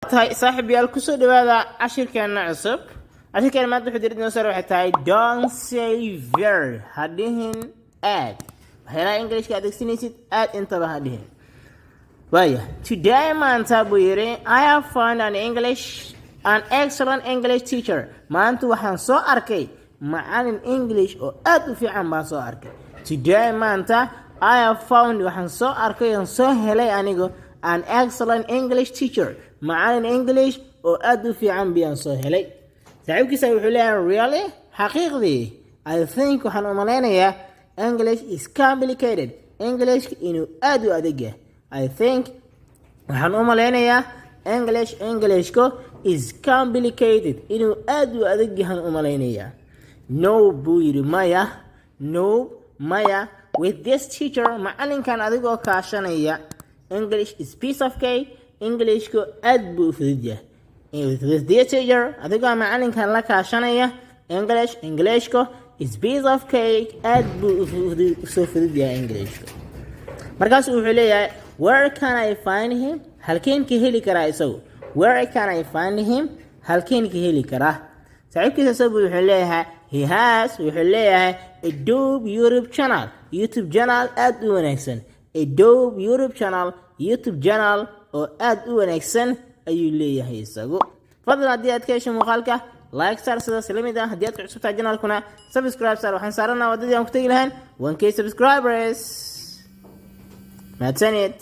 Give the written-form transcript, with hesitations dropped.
Tahay saaxiibayaal, kusoo dhawaada cashirkeena cusub. Cashirkeena maanta wuxuu diiradda noo saaray waxay tahay "Don't say very", ha dhihin aad. Waxyaalaha Englishka adeegsanaysid aad intaba ha dhihin. Waaya, "Today", maanta buu yidhi, "I have found an excellent English teacher." Maanta waxaan soo arkay macalin English oo aad u fiican baan soo arkay. "Today", maanta, "I have found", waxaan soo arkay oon soo helay anigu, "an excellent English teacher", macalin English oo aad u fiican biyaan soo helay. Saaxiibkiisa wuxuu leeyahay, "Really?" Xaqiiqdii. "I think", waxaan u malaynayaa, "English is complicated", English inuu aad u adag yahay. "I think", waxaan u malaynayaa, "English", Englishku, "is complicated", inuu aad u adag yahan u malaynayaa. "No", buu yidhi, maya. "No", maya. "With this teacher", macalinkan adigoo kaashanaya, "English is piece of cake", Englishku aad buu u fudud yahay. "With this teacher", adigoo macalinkan la kaashanaya, "English", Englishku, "is piece of cake", aad buu usoo fudud yahay Englishku. Markaasu wuxuu leeyahay, "Where can I find him?" Halkeen ka heli karaa isagu? "Where can I find him?" Halkeen ka heli karaa? Saaxiibkiisa isagu wuxuu leeyahay, "He has", wuxuu leeyahay, "a dope YouTube channel", YouTube channel aad u wanaagsan. "A dope YouTube channel", YouTube channel oo aad u wanaagsan ayuu leeyahay isagu. Fadlan, haddii aad ka hesho muuqaalka, like saar. Sidaas la mid ah, haddii aad ku cusubtahay channelkuna, subscribe saar. Waxaan saaranaa waddadii aan ku tegi lahayn 1K subscribers. Mahadsanid.